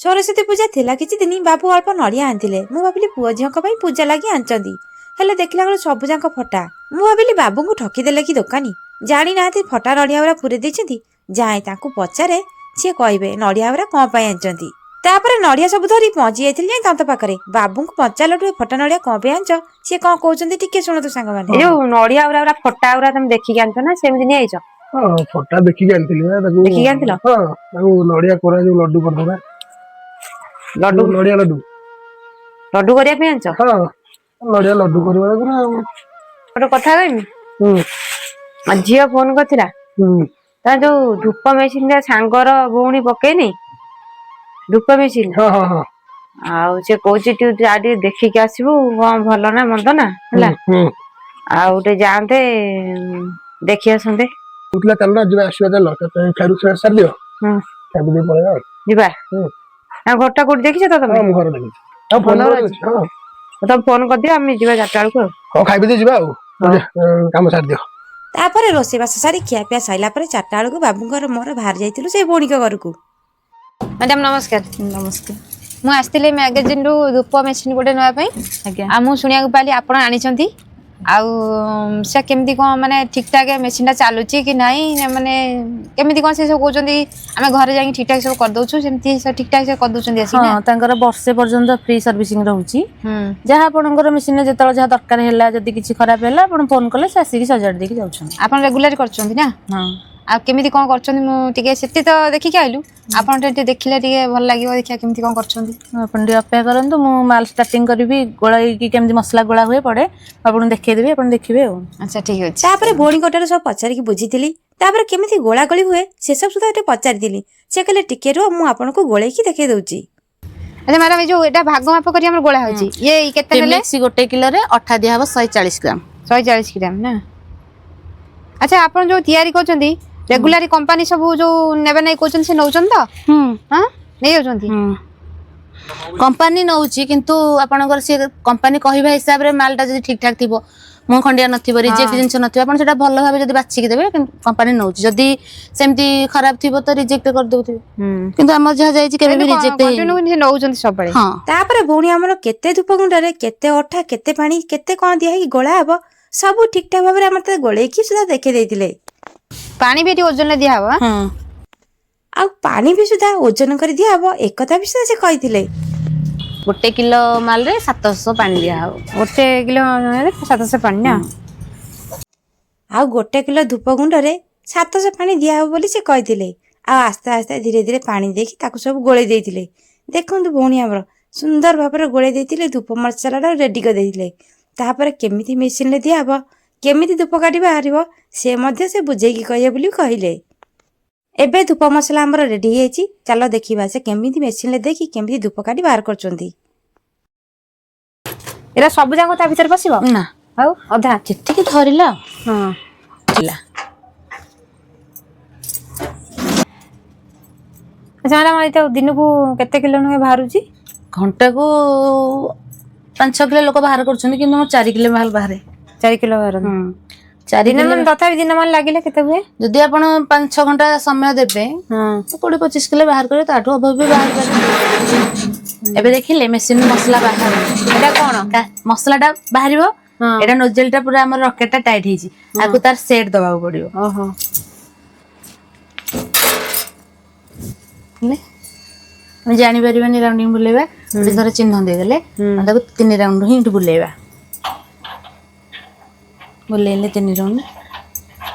ସରସ୍ୱତୀ ପୂଜା ଥିଲା କିଛି ଦିନ, ବାବୁ ଅଳ୍ପ ନଡ଼ିଆ ଆଣିଥିଲେ। ମୁଁ ଭାବିଲି ପୁଅ ଝିଅଙ୍କ ପାଇଁ ପୂଜା ଲାଗି ଆଣିଛନ୍ତି, ହେଲେ ଦେଖିଲା ବେଳକୁ ସବୁ ଯାକ ଫଟା। ମୁଁ ଭାବିଲି ବାବୁଙ୍କୁ ଠକିଦେଲେ କି ଦୋକାନୀ, ଜାଣିନାହାନ୍ତି ଫଟା ନଡ଼ିଆ ଗୁରା ପୁରେଇ ଦେଇଛନ୍ତି। ଯାଏ ତାଙ୍କୁ ପଚାରେ, ସିଏ କହିବେ ନଡ଼ିଆ ଗୁରା କଣ ପାଇଁ ଆଣିଛନ୍ତି। ତାପରେ ନଡ଼ିଆ ସବୁ ଧରି ପହଞ୍ଚି ଯାଇଥିଲି ଯାଇ ତନ୍ତ ପାଖରେ। ବାବୁଙ୍କୁ ପଚାରିଲାଠୁ ଏ ଫଟା ନଡ଼ିଆ କଣ ପାଇଁ ଆଣିଛ, ସିଏ କଣ କହୁଛନ୍ତି ଟିକେ ଶୁଣନ୍ତୁ ସାଙ୍ଗମାନେ। ଏ ଯୋଉ ନଡିଆ ଗୁରା ଗୁରା ଫଟା ଗୁରା ତମେ ଦେଖିକି ଆଣିଛ ନା ସେମିତି ନେଇଯାଇଛ? ହଁ, ଫଟା ଦେଖିକି ଆଣିଥିଲି ନା ତାକୁ। ଦେଖିକି ଆଣିଥିଲ? ହଁ, ତାକୁ ନଡିଆ କୋରା ଯୋଉ ଲଡୁ କରିଦବା। ଲଡୁ? ନଡିଆ ଲଡୁ। ଲଡୁ କରିବା ପାଇଁ ଆଣିଛ? ହଁ, ନଡିଆ ଲଡୁ କରିବା ତାକୁ ନା ଆଉ। ଗୋଟେ କଥା କହିବି? ହୁଁ। ଆଉ ଝିଅ ଫୋନ କରିଥିଲା। ତା ଯୋଉ ଧୂପ ମେସିନ ଟା ସାଙ୍ଗର ଭଉଣୀ ପକେଇନି ଧୂପ ମେସିନ। ହଁ ହଁ ହଁ ଆଉ ସେ କହୁଛି ଟିକେ ଯା, ଟିକେ ଦେଖିକି ଆସିବୁ କଣ ଭଲ ନା ମନ୍ଦ ନା ହେଲା। ହୁଁ। ଆଉ ଟିକେ ଯାଆନ୍ତେ, ଦେଖି ଆସନ୍ତେ। କହୁଥିଲା ଚାଲୁନା ଯିବା ଆସିବା, ଚାଲ ଖାଇରୁ ସାରିଦିଅ। ଖାଇ ଦେଇ ପଳେଇବା ଆଉ। ଯିବା। ହୁଁ। ଆଉ ଘରଟା କୋଉଠି ଦେଖିଛ ତ ତମେ? ହଁ, ମୁଁ ଘରେ ଦେଖିଛି ଆଉ ଫୋନ ଭଲ କରିଛି, ହଁ। ତମେ ଫୋନ କରିଦିଅ, ଆମେ ଯିବା 4ଟା ବେଳକୁ ଆଉ। ହଁ, ଖାଇ ପିଇ ଯିବା ଆଉ। କାମ ସାରିଦିଅ। ତାପରେ ରୋଷେଇବାସ ସାରି ଖିଆପିଆ ସରିଲା ପରେ 4ଟା ବେଳକୁ ବାବୁଙ୍କର ମୋର ବାହାରି ଯାଇଥିଲୁ ସେଇ ଭଉଣୀଙ୍କ ଘରକୁ। ମ୍ୟାଡାମ ନମସ୍କାର। ନମସ୍କାର। ମୁଁ ଆସିଥିଲି ମ୍ୟାଗାଜିନରୁ ଧୂପ ମେସିନ ଗୋଟେ ନେବା ପାଇଁ। ଆଜ୍ଞା। ଆଉ ମୁଁ ଶୁଣିବାକୁ ପାଇଲି ଆପଣ ଆଣିଛନ୍ତି, ଆଉ ସେ କେମିତି କଣ ମାନେ ଠିକ ଠାକ ମେସିନଟା ଚାଲୁଛି କି ନାହିଁ ନା ମାନେ କେମିତି କଣ, ସେ ସବୁ କହୁଛନ୍ତି ଆମେ ଘରେ ଯାଇକି ଠିକ ଠାକ ସବୁ କରିଦଉଛୁ, ସେମିତି ଠିକ ଠାକ ସେ କରିଦଉଛନ୍ତି ଆସିକି ହଁ। ନା? ତାଙ୍କର ବର୍ଷେ ପର୍ଯ୍ୟନ୍ତ ଫ୍ରି ସର୍ଭିସିଂ ରହୁଛି। ଯାହା ଆପଣଙ୍କର ମେସିନରେ ଯେତେବେଳେ ଯାହା ଦରକାର ହେଲା, ଯଦି କିଛି ଖରାପ ହେଲା, ଆପଣ ଫୋନ କଲେ ସେ ଆସିକି ସଜାଡ଼ି ଦେଇକି ଯାଉଛନ୍ତି। ଆପଣ ରେଗୁଲାର କରୁଛନ୍ତି ନା? ହଁ। ଆଉ କେମିତି କଣ କରୁଛନ୍ତି, ମୁଁ ଟିକେ ସେତେ ତ ଦେଖିକି ଆଇଲୁ, ଆପଣ ଟିକେ ଦେଖିଲେ ଟିକେ ଭଲ ଲାଗିବ, ଦେଖିବା କେମିତି କଣ କରୁଛନ୍ତି। ଆପଣ ଟିକେ ଅପେକ୍ଷା କରନ୍ତୁ, ମୁଁ ମାଲ ଷ୍ଟାର୍ଟିଂ କରିବି, ଗୋଳେଇକି କେମିତି ମସଲା ଗୋଳା ହୁଏ ପଡେ ଆପଣଙ୍କୁ ଦେଖେଇଦେବି, ଆପଣ ଦେଖିବେ ଆଉ। ଆଚ୍ଛା, ଠିକ ଅଛି। ତାପରେ ଭଉଣୀଙ୍କ ଠାରୁ ସବୁ ପଚାରିକି ବୁଝିଥିଲି। ତାପରେ କେମିତି ଗୋଳାଗୋଳି ହୁଏ ସେସବୁ ସୁଦ୍ଧା ଟିକେ ପଚାରିଥିଲି। ସେ କହିଲେ ଟିକେ ରୁହ, ମୁଁ ଆପଣଙ୍କୁ ଗୋଳେଇକି ଦେଖେଇ ଦଉଛି। ଆଚ୍ଛା ମ୍ୟାଡାମ, ଏଇ ଯୋଉ ଏଇଟା ଭାଗ ମାପ କରି ଆମର ଗୋଳା ହଉଛି, ଇଏ କେତେ ନେଲେ? ପ୍ରିମିକ୍ସ ଗୋଟେ କିଲୋରେ ଅଠା ଦିଆହବ 140 ଗ୍ରାମ। 140 ଗ୍ରାମ ନା? ଆଚ୍ଛା, ଆପଣ ଯୋଉ ତିଆରି କରୁଛନ୍ତି ରେଗୁଲାର, କମ୍ପାନୀ ସବୁ ଯୋଉ ନେବେ ନାଇଁ କହୁଛନ୍ତି, ସେ ନଉଛନ୍ତି ତ? ହୁଁ। ହଁ, ନେଇଯାଉଛନ୍ତି? କମ୍ପାନୀ ନଉଛି, କିନ୍ତୁ ଆପଣଙ୍କର ସିଏ କମ୍ପାନୀ କହିବା ହିସାବରେ ମାଲଟା ଯଦି ଠିକ ଠାକ ଥିବ, ମୁହଁ ଖଣ୍ଡିଆ ନଥିବ, ରିଜେକ୍ଟ ଜିନିଷ ନଥିବ, ଆପଣ ସେଟା ଭଲ ଭାବେ ଯଦି ବାଛିକି ଦେବେ, କିନ୍ତୁ କମ୍ପାନୀ ନଉଛି। ଯଦି ସେମିତି ଖରାପ ଥିବ ତ ରିଜେକ୍ଟ କରିଦଉଥିବେ। କିନ୍ତୁ ଆମର ଯାହା ଯାଇଛି କେବେ ବି ରିଜେକ୍ଟ ହେଇନି। କଣ୍ଟିନ୍ୟୁ ସେ ନଉଛନ୍ତି ସବୁବେଳେ? ହଁ। ତାପରେ ଭଉଣୀ ଆମର କେତେ ଧୂପ ଗୁଣ୍ଡରେ କେତେ ଅଠା, କେତେ ପାଣି, କେତେ କଣ ଦିଆ ହେଇକି ଗୋଳା ହବ, ସବୁ ଠିକ ଠାକ ଭାବରେ ଆମର ତାକୁ ଗୋଳେଇକି ସୁଦ୍ଧା ଦେଖେଇ ଦେଇଥିଲେ। ପାଣି ବି ଏଠି ଓଜନରେ ଦିଆହବ ଆଁ? ହଁ। ଆଉ ପାଣି ବି ସୁଦ୍ଧା ଓଜନ କରି ଦିଆହବ, ଏକଥା ବି ସୁଦ୍ଧା ସେ କହିଥିଲେ। ଗୋଟେ କିଲୋ ମାଲରେ 700 ପାଣି ଦିଆହବ। ଗୋଟେ କିଲୋ 700 ପାଣି ନା? ଆଉ ଗୋଟେ କିଲୋ ଧୂପ ଗୁଣ୍ଡରେ 700 ପାଣି ଦିଆହବ ବୋଲି ସେ କହିଥିଲେ। ଆଉ ଆସ୍ତେ ଆସ୍ତେ ଧୀରେ ଧୀରେ ପାଣି ଦେଇକି ତାକୁ ସବୁ ଗୋଳେଇ ଦେଇଥିଲେ। ଦେଖନ୍ତୁ, ଭଉଣୀ ଆମର ସୁନ୍ଦର ଭାବରେ ଗୋଳେଇ ଦେଇଥିଲେ, ଧୂପ ମସଲାଟା ରେଡ଼ି କରିଦେଇଥିଲେ। ତାପରେ କେମିତି ମେସିନରେ ଦିଆହବ, କେମିତି ଧୂପକାଠି ବାହାରିବ, ସେ ମଧ୍ୟ ସେ ବୁଝେଇକି କହିବେ ବୋଲି କହିଲେ। ଏବେ ଧୂପ ମସଲା ଆମର ରେଡ଼ି ହେଇଯାଇଛି। ଚାଲ ଦେଖିବା ସେ କେମିତି ମେସିନରେ ଦେଇକି କେମିତି ଧୂପକାଠି ବାହାର କରୁଛନ୍ତି। ଏଇଟା ସବୁ ଯାକ ତା ଭିତରେ ପଶିବ? ନା। ଆଉ ଅଧା? ଯେତିକି ଧରିଲା। ଥିଲା। ଆଚ୍ଛା ମ୍ୟାଡ଼ାମ, ଏଇଟା ଦିନକୁ କେତେ କିଲୋ ଲେଖା ବାହାରୁଛି? ଘଣ୍ଟାକୁ 5-6 କିଲୋ ଲୋକ ବାହାର କରୁଛନ୍ତି, କିନ୍ତୁ ମୋର 4 କିଲୋ ମାଲ ବାହାରେ। 4 କିଲୋ ବାହାରନ୍ତି? 4 ଦିନ କିଲୋ। ମାନେ ତଥାପି ଦିନ ମାନେ ଲାଗିଲେ କେତେ ହୁଏ? ଯଦି ଆପଣ 5-6 ଘଣ୍ଟା ସମୟ ଦେବେ, 20-25 କିଲୋ ବାହାର କରିବେ, ତାଠୁ ଅଭାବ ବି ବାହାର କରିବେ। ଏବେ ଦେଖିଲେ ମେସିନ ମସଲା ବାହାରୁନି। ଏଇଟା କଣ? ମସଲାଟା ବାହାରିବ। ଏଇଟା ନୋଜେଲ ଟା ପୁରା ଆମର ରକେଟ ଟା ଟାଇଟ ହେଇଛି, ଆକୁ ତାର ସେଟ୍ ଦବାକୁ ପଡିବ। ହେଲେ ଆମେ ଜାଣିପାରିବାନି। ରାଉଣ୍ଡିଂ ବୁଲେଇବା, ଗୋଟେ ଥର ଚିହ୍ନ ଦେଇଦେଲେ ଆମେ ତାକୁ ତିନି ରାଉଣ୍ଡ ହିଁ ଏଠି ବୁଲେଇବା। ବୁଲେଇଲେ ତିନି ରାଉଣ୍ଡ।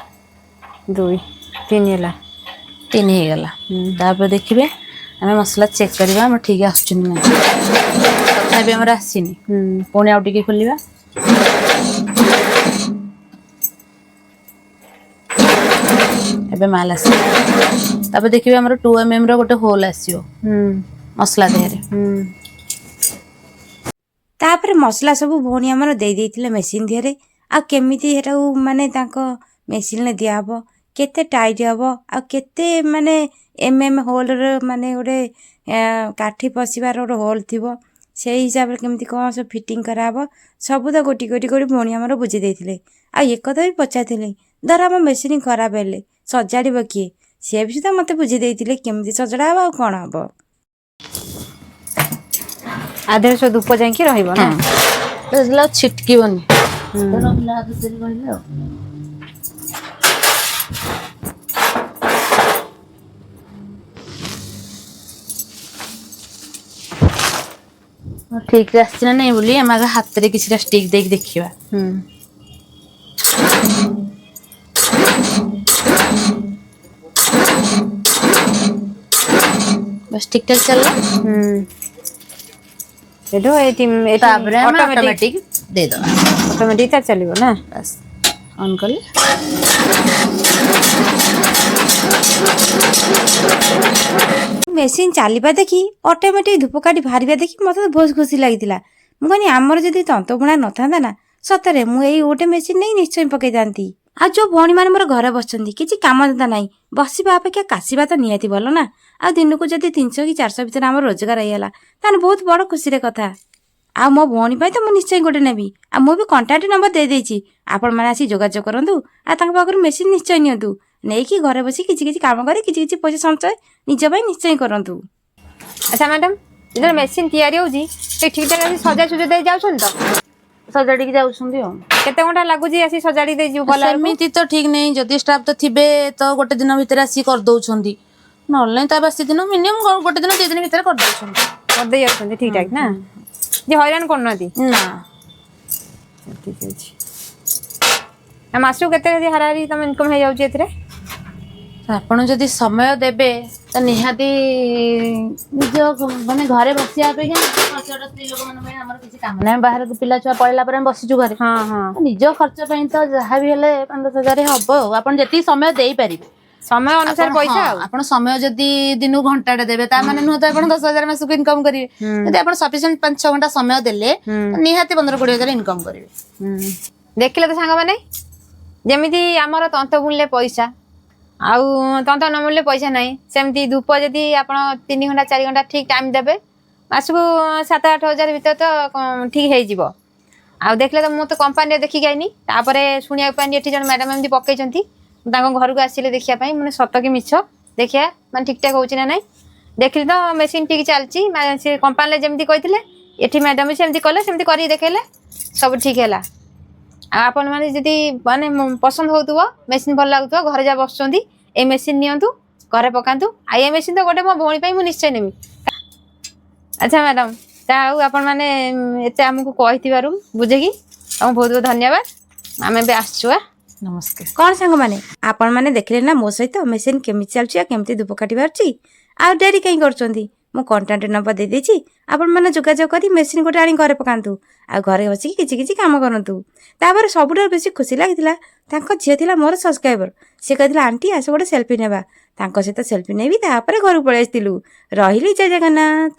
2, 3 ହେଲା। ତିନି ହେଇଗଲା। ତାପରେ ଦେଖିବେ, ଆମେ ମସଲା ଚେକ୍ କରିବା ଆମର ଠିକ ଆସୁଛି ନା ନାହିଁ। ତଥାପି ଆମର ଆସିନି। ପୁଣି ଆଉ ଟିକେ ଖୋଲିବା। ଏବେ ମାଲ ଆସିବ। ତାପରେ ଦେଖିବେ ଆମର 2 mm ର ଗୋଟେ ହୋଲ୍ ଆସିବ ମସଲା ଦେହରେ। ତାପରେ ମସଲା ସବୁ ଭଉଣୀ ଆମର ଦେଇ ଦେଇଥିଲେ ମେସିନ୍ ଦେହରେ। ଆଉ କେମିତି ସେଟାକୁ ମାନେ ତାଙ୍କ ମେସିନ୍ରେ ଦିଆହେବ, କେତେ ଟାଇଟ୍ ହେବ, ଆଉ କେତେ ମାନେ ଏମ୍ ଏମ୍ ହୋଲ୍ର ମାନେ ଗୋଟେ କାଠି ପଶିବାର ଗୋଟେ ହୋଲ୍ ଥିବ, ସେଇ ହିସାବରେ କେମିତି କ'ଣ ସବୁ ଫିଟିଂ କରାହେବ, ସବୁ ତ ଗୋଟି ଗୋଟି କରି ଭଉଣୀ ଆମର ବୁଝେଇ ଦେଇଥିଲେ। ଆଉ ଏକଥା ବି ପଚାରିଥିଲେ, ଧର ଆମ ମେସିନ୍ ଖରାପ ହେଲେ ସଜାଡ଼ିବ କିଏ? ସିଏ ବି ସୁଦ୍ଧା ମୋତେ ବୁଝେଇ ଦେଇଥିଲେ କେମିତି ସଜଡ଼ା ହେବ ଆଉ କ'ଣ ହେବ। ଆ ଦେହରେ ସବୁ ଧୂପ ଯାଇକି ରହିବ ନା? ଦେଲେ ଆଉ ଛିଟକିବନି, ରହିଲା ଭିତରେ ରହିଲେ ଆଉ। ଠିକରେ ଆସିଛି ନା ନାଇଁ ବୋଲି ଆମେ ଆଗ ହାତରେ କିଛିଟା ଷ୍ଟିକ୍ ଦେଇକି ଦେଖିବା। ବାସ୍, ଠିକ ଠାକ ଚାଲିଲା। ସେଠୁ ଏଇଠି ତାପରେ ଆମେ ଅଟୋମେଟିକ ଅଟୋମେଟିକ ଦେଇଦବା। ଅଟୋମେଟିକ ତାର ଚାଲିବ ନା? ବାସ୍, ଅନ୍ କଲେ। ମେସିନ୍ ଚାଲିବା ଦେଖି, ଅଟୋମେଟିକ୍ ଧୂପକାଠି ବାହାରିବା ଦେଖି ମୋତେ ତ ବହୁତ ଖୁସି ଲାଗିଥିଲା। ମୁଁ କହିଲି, ଆମର ଯଦି ତନ୍ତବୁଣା ନଥାନ୍ତା ନା, ସତରେ ମୁଁ ଏଇ ଗୋଟେ ମେସିନ୍ ନେଇ ନିଶ୍ଚୟ ପକେଇଥାନ୍ତି। ଆଉ ଯେଉଁ ଭଉଣୀମାନେ ମୋର ଘରେ ବସିଛନ୍ତି, କିଛି କାମ ଧନ୍ଦା ନାହିଁ, ବସିବା ଅପେକ୍ଷା କାଶିବା ତ ନିହାତି ଭଲ ନା। ଆଉ ଦିନକୁ ଯଦି 300 କି 400 ଭିତରେ ଆମର ରୋଜଗାର ହେଇଗଲା, ତାହେଲେ ବହୁତ ବଡ଼ ଖୁସିର କଥା। ଆଉ ମୋ ଭଉଣୀ ପାଇଁ ତ ମୁଁ ନିଶ୍ଚୟ ଗୋଟେ ନେବି। ଆଉ ମୁଁ ବି କଣ୍ଟାକ୍ଟ ନମ୍ବର ଦେଇଦେଇଛି, ଆପଣମାନେ ଆସି ଯୋଗାଯୋଗ କରନ୍ତୁ ଆଉ ତାଙ୍କ ପାଖରୁ ମେସିନ୍ ନିଶ୍ଚୟ ନିଅନ୍ତୁ। ନେଇକି ଘରେ ବସି କିଛି କିଛି କାମ କରି କିଛି କିଛି ପଇସା ସଞ୍ଚୟ ନିଜ ପାଇଁ ନିଶ୍ଚୟ କରନ୍ତୁ। ଆଚ୍ଛା ମ୍ୟାଡାମ, ଯେତେବେଳେ ମେସିନ୍ ତିଆରି ହଉଛି, ସେ ଠିକ ଠାକ ଆସି ସଜା ସୁଜି ଦେଇ ଯାଉଛନ୍ତି ତ? ସଜାଡ଼ିକି ଯାଉଛନ୍ତି ଆଉ। କେତେ ଘଣ୍ଟା ଲାଗୁଛି ଆସି ସଜାଡ଼ି ଦେଇଯିବୁ ଗଲା ବେଳକୁ? ସେମିତି ତ ଠିକ ନାହିଁ। ଯଦି ଷ୍ଟାଫ୍ ତ ଥିବେ ତ ଗୋଟେ ଦିନ ଭିତରେ ଆସିକି କରିଦଉଛନ୍ତି, ନହେଲେ ନାହିଁ ତା ବାସି ଦିନ, ମିନିମମ୍ ଗୋଟେ ଦିନ 2 ଦିନ ଭିତରେ କରିଦଉଛନ୍ତି। କରିଦେଇ ଯାଉଛନ୍ତି ଠିକ ଠାକ ନା, ଯେ ହଇରାଣ କରୁନାହାନ୍ତି? ନା। ଠିକ ଅଛି। ଆଉ ମାସକୁ କେତେ ହାରାହାରି ତମ ଇନକମ୍ ହେଇଯାଉଛି ଏଥିରେ? ଆପଣ ଯଦି ସମୟ ଦେବେ ତ ନିହାତି ନିଜ ମାନେ ଘରେ ବସିବା ଅପେକ୍ଷା, ଖର୍ଚ୍ଚଟା, ସ୍ତ୍ରୀ ଲୋକମାନଙ୍କ ପାଇଁ ଆମର କିଛି କାମ ନାହିଁ, ଆମେ ବାହାରକୁ ପିଲା ଛୁଆ ପଳେଇଲା ପରେ ଆମେ ବସିଛୁ ଘରେ। ହଁ ହଁ ତ ନିଜ ଖର୍ଚ୍ଚ ପାଇଁ ତ ଯାହା ବି ହେଲେ 5-10 ହଜାର ହବ ଆଉ, ଆପଣ ଯେତିକି ସମୟ ଦେଇପାରିବେ। ସମୟ ଅନୁସାରେ ପଇସା। ଆଉ ଆପଣ ସମୟ ଯଦି ଦିନକୁ ଘଣ୍ଟାଟେ ଦେବେ, ତା ମାନେ ନୁହଁ ତ ଆପଣ 10,000 ମାସକୁ ଇନକମ୍ କରିବେ। ଯଦି ଆପଣ ସଫିସିଏଣ୍ଟ 5-6 ଘଣ୍ଟା ସମୟ ଦେଲେ, ତ ନିହାତି 15-20 ହଜାର ଇନକମ୍ କରିବେ। ଦେଖିଲେ ତ ସାଙ୍ଗମାନେ, ଯେମିତି ଆମର ତନ୍ତ ବୁଣିଲେ ପଇସା ଆଉ ତନ୍ତ ନ ବୁଣିଲେ ପଇସା ନାହିଁ, ସେମିତି ଧୂପ ଯଦି ଆପଣ 3 ଘଣ୍ଟା 4 ଘଣ୍ଟା ଠିକ୍ ଟାଇମ୍ ଦେବେ, ମାସକୁ 7-8 ହଜାର ଭିତରେ ତ ଠିକ୍ ହେଇଯିବ। ଆଉ ଦେଖିଲେ ତ, ମୁଁ ତ କମ୍ପାନୀରେ ଦେଖିକି ଆଇନି, ତାପରେ ଶୁଣିବାକୁ ପାଇନି ଏଠି ଜଣେ ମ୍ୟାଡ଼ାମ୍ ଏମିତି ପକେଇଛନ୍ତି। ମୁଁ ତାଙ୍କ ଘରକୁ ଆସିଲେ ଦେଖିବା ପାଇଁ, ମାନେ ସତ କି ମିଛ ଦେଖିବା, ମାନେ ଠିକ୍ ଠାକ୍ ହେଉଛି ନା ନାହିଁ। ଦେଖିଲି ତ ମେସିନ୍ ଠିକ୍ ଚାଲିଛି। ସେ କମ୍ପାନୀରେ ଯେମିତି କହିଥିଲେ, ଏଠି ମ୍ୟାଡ଼ାମ୍ ବି ସେମିତି କଲେ, ସେମିତି କରିକି ଦେଖେଇଲେ, ସବୁ ଠିକ୍ ହେଲା। ଆଉ ଆପଣମାନେ ଯଦି ମାନେ ପସନ୍ଦ ହେଉଥିବ ମେସିନ୍, ଭଲ ଲାଗୁଥିବ, ଘରେ ଯାହା ବସୁଛନ୍ତି, ଏଇ ମେସିନ୍ ନିଅନ୍ତୁ, ଘରେ ପକାନ୍ତୁ। ଆଉ ଏ ମେସିନ୍ ତ ଗୋଟେ ମୋ ଭଉଣୀ ପାଇଁ ମୁଁ ନିଶ୍ଚୟ ନେବି। ଆଚ୍ଛା ମ୍ୟାଡ଼ାମ୍, ତା ଆଉ ଆପଣମାନେ ଏତେ ଆମକୁ କହିଥିବାରୁ ବୁଝେଇକି ତମକୁ ବହୁତ ବହୁତ ଧନ୍ୟବାଦ। ଆମେ ଏବେ ଆସିଛୁ ଆ। ନମସ୍କାର। କ'ଣ ସାଙ୍ଗମାନେ, ଆପଣମାନେ ଦେଖିଲେ ନା ମୋ ସହିତ ମେସିନ୍ କେମିତି ଚାଲୁଛି ଆଉ କେମିତି ଧୂପକାଠି ବାହାରୁଛି? ଆଉ ଡେରି କାହିଁ କରୁଛନ୍ତି? ମୁଁ କଣ୍ଟାକ୍ଟ ନମ୍ବର ଦେଇଦେଇଛି, ଆପଣମାନେ ଯୋଗାଯୋଗ କରି ମେସିନ୍ ଗୋଟେ ଆଣି ଘରେ ପକାନ୍ତୁ ଆଉ ଘରେ ବସିକି କିଛି କିଛି କାମ କରନ୍ତୁ। ତାପରେ ସବୁଠାରୁ ବେଶୀ ଖୁସି ଲାଗିଥିଲା, ତାଙ୍କ ଝିଅ ଥିଲା ମୋର ସବସ୍କ୍ରାଇବର। ସେ କହିଥିଲା, "ଆଣ୍ଟି, ଆସ ଗୋଟେ ସେଲ୍ଫି ନେବା।" ତାଙ୍କ ସହିତ ସେଲ୍ଫି ନେବି, ତାପରେ ଘରକୁ ପଳେଇ ଆସିଥିଲୁ। ରହିଲି, ଜୟ ଜଗନ୍ନାଥ।